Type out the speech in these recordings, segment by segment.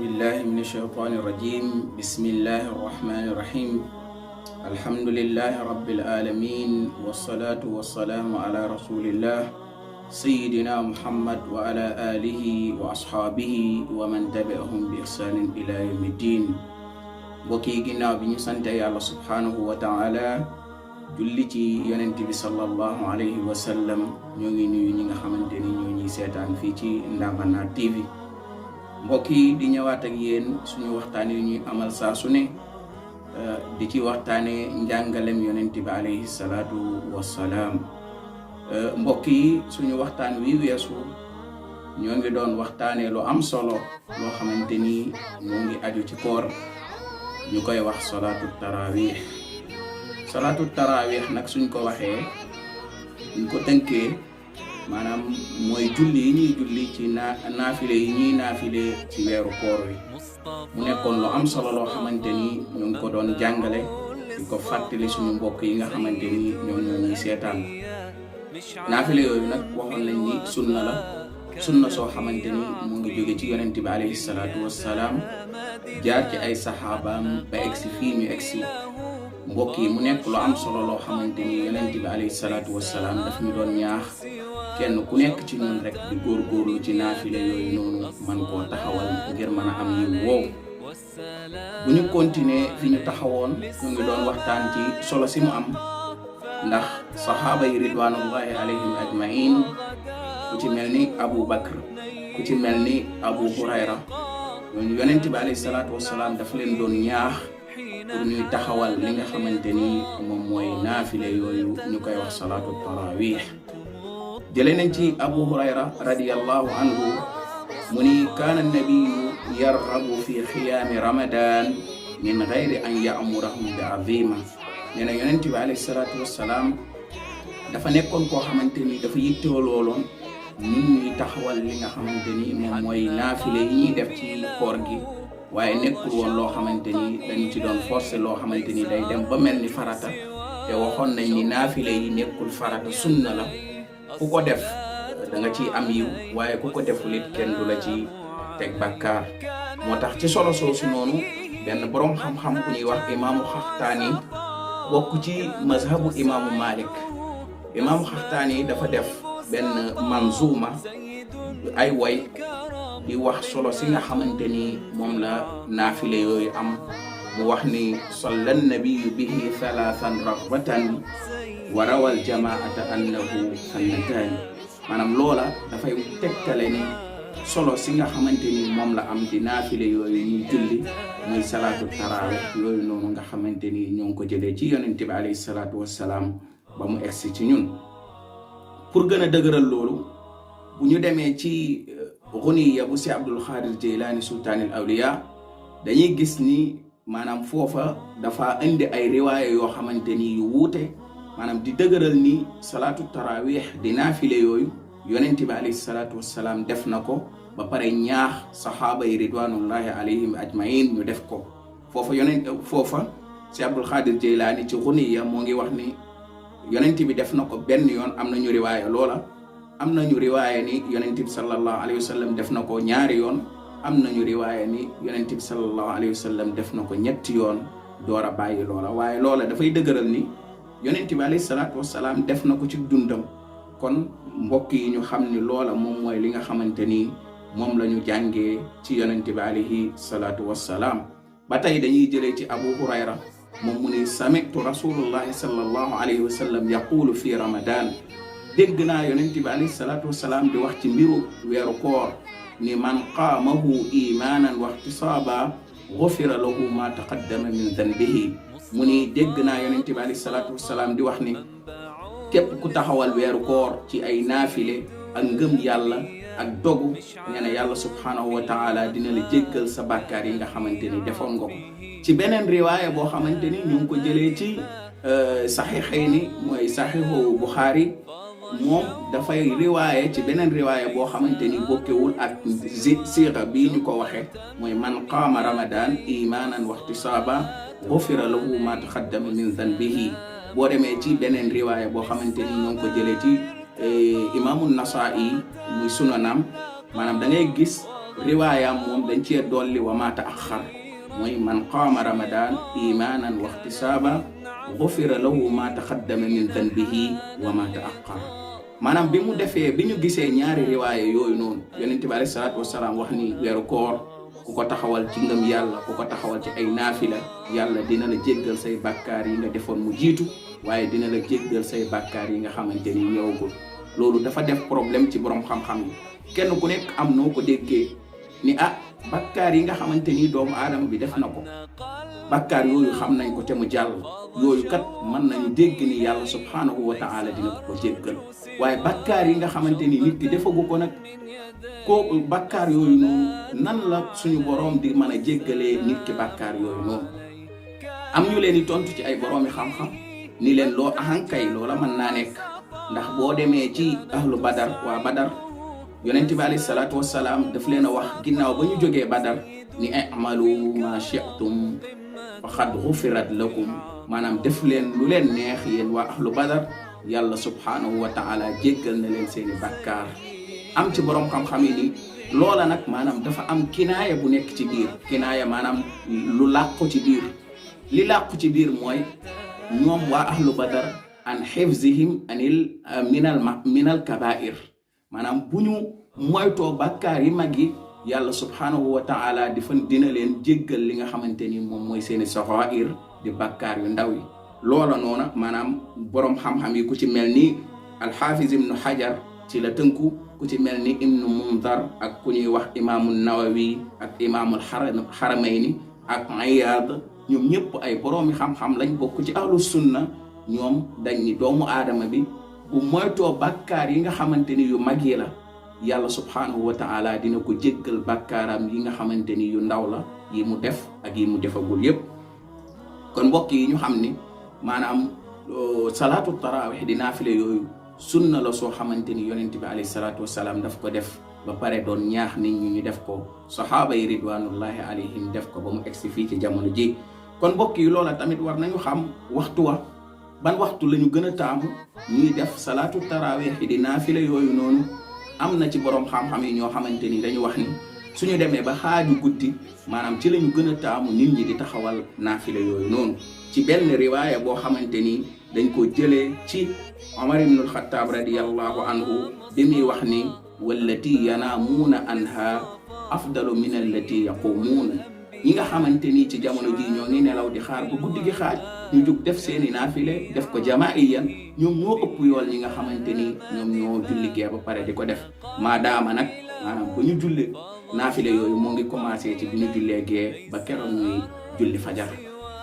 بالله من الشيطان الرجيم بسم الله الرحمن الرحيم الحمد لله رب العالمين والصلاة والسلام على رسول الله سيدنا محمد وعلى آله وأصحابه ومن تبعهم بإحسان إلى يوم الدين بوكي ginnaaw bi ñu sante Yàlla subhanahu wa ta'ala julli ci yonent bi sallallahu alayhi wa sallam ñoo ngi nuyu ñi nga xamante ni ñoo ñuy seetaan fii ci Ndamana TV mbokk yi di ñëwaat ak yéen suñu waxtaan yi ñuy amal saa su ne di ci waxtaane njàngalem yonent bi alayhi salaatu wassalaam mbokk yi suñu waxtaan wi weesu ñoo ngi doon waxtaane lu am solo loo xamante ni moo ngi aju ci koor ñu koy wax salaatu tarawih nag suñ ko waxee ñu ko tënkee maanaam mooy julli yi ñuy julli ci naafile yi ñuy naafile ci weeru koor wi mu nekkoon lu am solo loo xamante ni ñu ngi ko doon jàngale di ko fàttali suñu mbokk yi nga xamante ni ñoom ñoo ñuy seetaan naafile yooyu nag waxoon nañ ni sunna soo xamante ni mu ngi jóge ci yonent bi alayhi salaatu wassalaam jaar ci ay saxaabaam ba egsi fii ñu egsi mbokk yi mu nekk lu am solo loo xamante ni yonent bi alayhi salaatu wassalaam daf ñu doon ñaax kenn ku nekk ci ñun rek di góorgóorlu ci naafile yooyu noonu man koo taxawal ngir mën a am yiw woow bu ñu continuer fi ñu taxawoon ñu ngi doon waxtaan ci solo si mu am ndax saxaaba yi ridwanullahi alayhim ajmain ku ci mel ni Abu Bakr ku ci mel ni Abu Hurayra ñooñu yonent bi alayhi salaatu wassalaam dafa leen doon ñaax pour ñuy taxawal li nga xamante ni moom mooy naafile yooyu ñu koy wax salaatu tarawih jële nañ ci Abu Hurayra radiyallahu anhu mu ni kaana nabiyu yarghabu fi xiyaami ramadan min gayri an ya'murahum bi azima nee na yonent bi alayhi salaatu wassalaam dafa nekkoon koo xamante ni dafa yittewoo looloon nit ñuy taxawal li nga xamante ni moom mooy naafile yi ñuy def ci koor gi waaye nekkul woon loo xamante ni dañu ci doon forcer loo xamante ni day dem ba mel ni farata te waxoon nañ ni naafile yi nekkul farata sunna la ku ko def da nga ciy am yiw waaye ku ko deful it kenn du la ci teg bàkkaar moo tax ci solo soosu noonu benn boroom xam-xam bu ñuy wax imaamu Xaxtaani bokk ci mazhabu imaamu Malik imaamu Xaxtaani dafa def benn manzuma ay way di wax solo si nga xamante ni moom la naafile yooyu am mu wax ni salla nabiyu bihi thalathan raghbatan wa rawal jamaata annahu sannataani maanaam loola dafay tegtale ni solo si nga xamante ni moom la am di naafile yooyu ñuy julli muy salaatu tarawih yooyu noonu nga xamante ni ñoo ngi ko jëlee ci yonent bi alayhi salaatu wassalaam ba mu egsi ci ñun pour gën a dëgëral loolu bu ñu demee ci Ghuniya bu si Abdul Xaadir Jeylaani sultaanil awliya dañuy gis ni maanaam foofa dafa indi ay riwaaya yoo xamante ni yu wuute maanaam di dëgëral ni salaatu tarawih di naafile yooyu yonent bi alayhi salaatu wassalaam def na ko ba pare ñaax saxaaba yi ridwanullahi alayhim ajmain ñu def ko foofa si Abdul Xaadir Jeylaani ci Ghuniya moo ngi wax ni yonent bi def na ko benn yoon am nañu riwaaya loola am nañu riwaaya ni yonent bi sallallahu alayhi wa sallam def na ko ñaari yoon am nañu riwaaya ni yonent bi sallallahu alayhi wa sallam def na ko ñetti yoon door a bàyyi loola waaye loola dafay dëgëral ni yonent bi alayhi salaatu wassalaam def na ko ci dundam kon mbokk yi ñu xam ni loola moom mooy li nga xamante ni moom la ñu jàngee ci yonent bi alayhi salaatu wassalaam ba tey dañuy jëlee ci Abu Hurayra moom mu ni sami'tu rasulullahi sallallahu alayhi wa sallam yaqulu fi ramadan dégg naa yonent bi alayhi salaatu wassalaam di wax ci mbiru weeru koor ni man qaamahu imaanan wa ihtisaaba ghufira lahu ma taqaddama min dhanbihi mu ni dégg naa yonent bi alayhi salaatu wassalaam di wax ni képp ku taxawal weeru koor ci ay naafile ak ngëm yàlla ak dogu nee na yàlla subhanahu wa taala dina la jéggal sa bàkkaar yi nga xamante ni defoon nga ko ci beneen riwaaya boo xamante ni ñu ngi ko jëlee ci saxiixayni mooy saxiixu Buxaari moom dafay riwaaye ci beneen riwaaya boo xamante ni bokkewul ak siixa bii ñu ko waxe mooy man qaama ramadan imaanan wa ihtisaaba ghufira lahu ma taqaddama min dhanbihi boo demee ci beneen riwaaya boo xamante ni ñoo ngi ko jëlee ci imaamu Nasaa'i muy sunanam maanaam da ngay gis riwaayam moom dañ cee dolli wa ma ta'axxar mooy man qaama ramadan imanan wa ihtisaaba gufira lahu ma taqaddama min danbihi wa ma ta'axxar maanaam bi ñu gisee ñaari riwaaya yooyu noonu yonent bi alayhi salaatu wasalaam wax ni weeru koor ku ko taxawal ci ngëm yàlla ku ko taxawal ci ay naafila yàlla dina la jéggal say bàkkaar yi nga defoon mu jiitu waaye dina la jéggal say bàkkaar yi nga xamante ni ñëwagul loolu dafa def problème ci borom xam-xam yi kenn ku nekk am noo ko déggee ni bàkkaar yi nga xamante ni doomu aadama bi def na ko bàkkaar yooyu xam nañ ko te mu jàll yooyu kat mën nañu dégg ni yàlla subhanahu wa ta'ala dina ko jéggal waaye bàkkaar yi nga xamante ni nit ki defagu ko nag kooku bàkkaar yooyu noonu nan la suñu borom di mën a jéggalee nit ki bàkkaar yooyu noonu am ñu leen di tontu ci ay boroomi xam-xam ni leen loo ahankay loola mën naa nekk ndax boo demee ci ahlu badar waa badar yonent bi alayhi salaatu wasalaam daf leen a wax ginnaaw ba ñu jógee badar ni i'malu ma shi'tum faqad ghufirat lakum maanaam def leen lu leen neex yéen waa ahlu badar yàlla subhanahu wa ta'ala jéggal na leen seeni bàkkaar am ci borom xam-xam yi ni loola nag maanaam dafa am kinaaya bu nekk ci biir kinaaya maanaam lu làqu ci biir li làqu ci biir mooy ñoom waa ahlu badar an hifzihim minal kabair maanaam bu ñu moytoo bàkkaar yi mag yi yàlla subhanahu wa ta'ala dina leen jéggal li nga xamante ni moom mooy seeni saxaa'ir di bàkkaar yu ndaw yi loola noona maanaam borom xam-xam yi ku ci mel ni alxaafiz ibnu xajar ci la tënku ku ci mel ni ibnu mundar ak ku ñuy wax imaamu nawawi ak imaamul xaramayni ak Iyaad ñoom ñëpp ay boroomi xam-xam lañ bokk ci ahlu sunna ñoom dañ ni doomu aadama bi bu moytoo bàkkaar yi nga xamante ni yu mag yi la yàlla subhanahu wa ta'ala dina ko jéggal bàkkaaram yi nga xamante ni yu ndaw la yi mu def ak yi mu defagul yépp kon mbokk yi ñu xam ni maanaam salaatu tarawih di naafile yooyu sunna la soo xamante ni yonent bi alayhi salaatu wasalaam daf ko def ba pare doon ñaax nit ñi ñu def ko sahaaba yi ridwanullahi alayhim def ko ba mu egsi fii ci jamono ji kon mbokk yi loola tamit war nañu xam waxtu wa ban waxtu la ñu gën a taamu ñuy def salaatu tarawih di naafile yooyu noonu am na ci borom xam-xam yi ñoo xamante ni dañu wax ni suñu demee ba xaaju guddi maanaam ci la ñu gën a taamu nit ñi di taxawal naafile yooyu noonu ci benn riwaaya boo xamante ni dañ ko jëlee ci Omar ibn al-Khattab radiyallahu anhu bi muy wax ni wallati yanaamuuna anha afdalu min allati yaqumuuna ñi nga xamante ni ci jamono ji ñoo ngi nelaw di xaar ba guddi gi xaaj ñu jug def seeni naafile def ko jamaa'iyan ñoom ñoo ëpp yool ñi nga xamante ni ñoom ñoo julli gee ba pare di ko def maadaama nag maanaam ba ñu julli naafile yooyu moo ngi commencé ci bi ñu jullee gee ba keroog ñuy julli fajar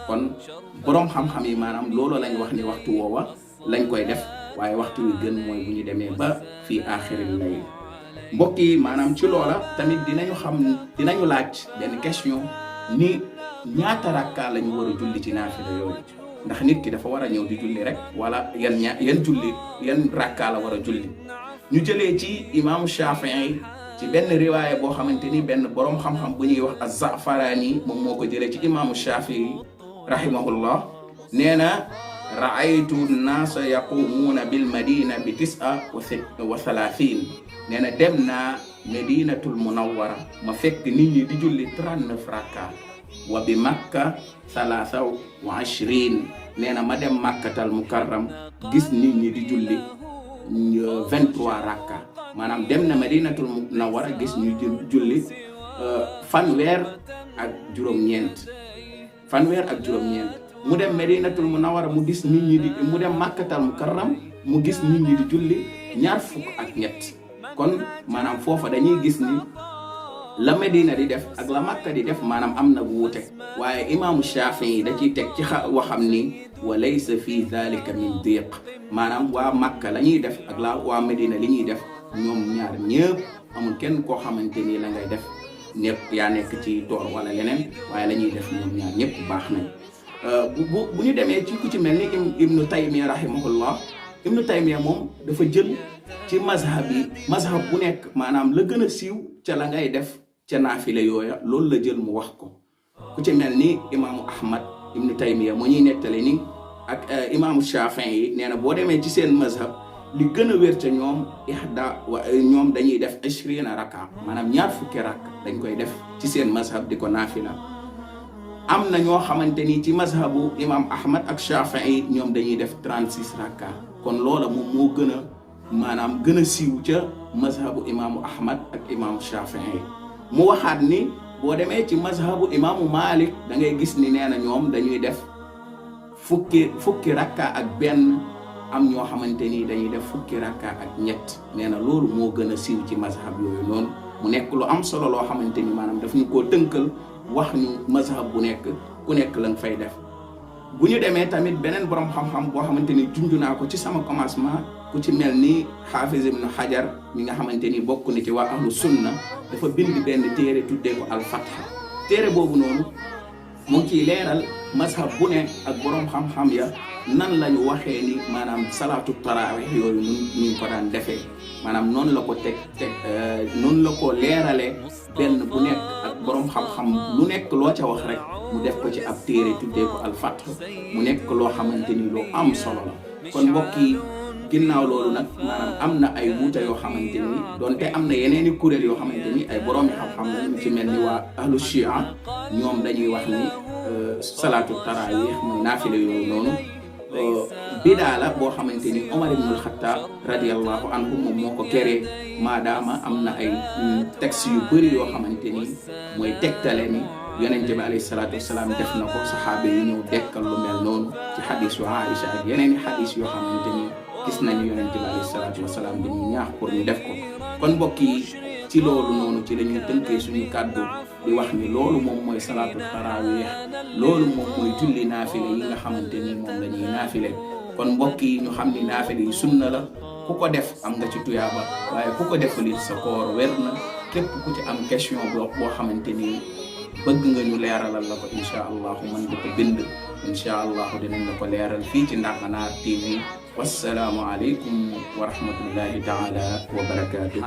kon borom xam-xam yi maanaam loolu lañ wax ni waxtu woowa lañ koy def waaye waxtu wi gën mooy bu ñu demee ba fii aaxiril layl mbokk yi maanaam ci loola tamit dinañu laaj benn question ni ñaata rakka lañu war a julli ci naafila yooyu ndax nit ki dafa war a ñëw di julli rek wala yan rakka la war a julli ñu jëlee ci imaamu Shaafi'i ci benn riwaaya boo xamante ni benn borom xam-xam bu ñuy wax az-Za'farani moom moo ko jëlee ci imaamu Shaafi'i rahimahullah nee na ra'aytu an-naasa yaqumuuna bil madina bi 39 nee na dem naa Madinatul Munawwara ma fekk nit ñi di julli 39 rakka wa bi Makka 23 nee na ma dem Makkatal Mukarram gis nit ñi di julli 23 rakka maanaam dem na Madinatul Munawwara gis ñu julli fanweer ak juróom-ñeent mu dem Madinatul Munawwara mu gis nit ñi mu dem Makkatal Mukarram mu gis nit ñi di julli 23 kon maanaam foofa dañuy gis ni la Medina di def ak la Makka di def maanaam am na wuute waaye imaamu Shaafi'i da ciy teg ci waxam ni wa laysa fi dhalika min diq maanaam waa Makka la ñuy def ak la waa Medina li ñuy def ñoom ñaar ñëpp amul kenn koo xamante ni la ngay def ñëpp yaa nekk ci toor wala leneen waaye la ñuy def ñoom ñaar ñëpp baax nañ bu ñu demee ci ku ci mel ni Ibnu Taymiya rahimahullah Ibnu Taymiya moom dafa jël ci mazhab bu nekk maanaam la gën a siiw ca la ngay def ca naafile yooya loolu la jël mu wax ko ku ci mel ni imaamu Ahmad Ibnu Taymiya moo ñuy nettali ni ak imaamu Shaafi'i yi nee na boo demee ci seen mazhab li gën a wér ca ñoom ñoom dañuy def 20 raka maanaam 20 rak dañ koy def ci seen mazhab di ko naafila. am na ñoo xamante ni ci mazhabu imam Ahmad ak Shafii ñoom dañuy def 36 raka kon loola moom moo gën a maanaam gën a siiw ca mazhabu imaamu Ahmad ak imam Shafii. mu waxaat ni boo demee ci mazhabu imaamu Malik da ngay gis ni nee na ñoom dañuy def fukki rakka ak benn. am ñoo xamante ni dañuy def fukki rakka ak ñett nee na loolu moo gën a siiw ci mazhab yooyu noonu mu nekk lu am solo loo xamante ni maanaam daf ñu koo tënkal wax ñu mazhab bu nekk ku nekk la nga fay def. bu ñu demee tamit beneen borom xam-xam boo xamante ni junj naa ko ci sama commencement ku ci mel ni Hafiz ibn Hajar mi nga xamante ni bokk na ci waa ahlu sunna dafa bind benn téere tuddee ko al-Fath téere boobu noonu mu ngi ciy leeral mazhab bu ne ak borom xam-xam ya nan la ñu waxee ni maanaam salaatu tarawih yooyu ñu ko daan defee maanaam noonu la ko noonu la ko leeralee benn bu nekk ak borom xam-xam lu nekk loo ca wax rek mu def ko ci ab téere tuddee ko al-Fath mu nekk loo xamante ni lu am solo la. kon mbokk yi ginnaaw loolu nag maanaam am na ay wuute yoo xamante ni donte am na yeneen i kuréel yoo xamante ni ay borom xam-xam la ñu ci mel ni waa ahlu shia ñoom dañuy wax ni salaatu tarawih muy naafile yooyu noonu. bidaa la boo xamante ni Omar ibnul Xattaab radiyallahu anhu moom moo ko keree maadaama am na ay texte yu bëri yoo xamante ni mooy tegtale ni yonente bi alayhi salaatu wasalaam def na ko saxaaba yi ñëw dekkal lu mel noonu ci xadisu Aïcha ak yeneen i xadis yoo xamante ni gis nañu yonente bi alayhi salaatu wasalaam dañuy ñaax pour ñu def ko. kon mbokk yi ci loolu noonu ci la ñuy tënkee suñu kàddu di wax ni loolu moom mooy salaatu tarawih loolu moom mooy julli naafile yi nga xamante ni moom la ñuy naafile. kon mbokk yi ñu xam ni naafile yi sunna la ku ko def am nga ci tuyaaba waaye ku ko defalit sa koor wer na. képp ku ci am question boo xamante ni bëgg nga ñu leeralal la ko incha allah mën nga ko bind incha allah dinañ la ko leeral fii ci Ndaxanaar TV. والسلام عليكم ورحمة الله تعالى وبركاته.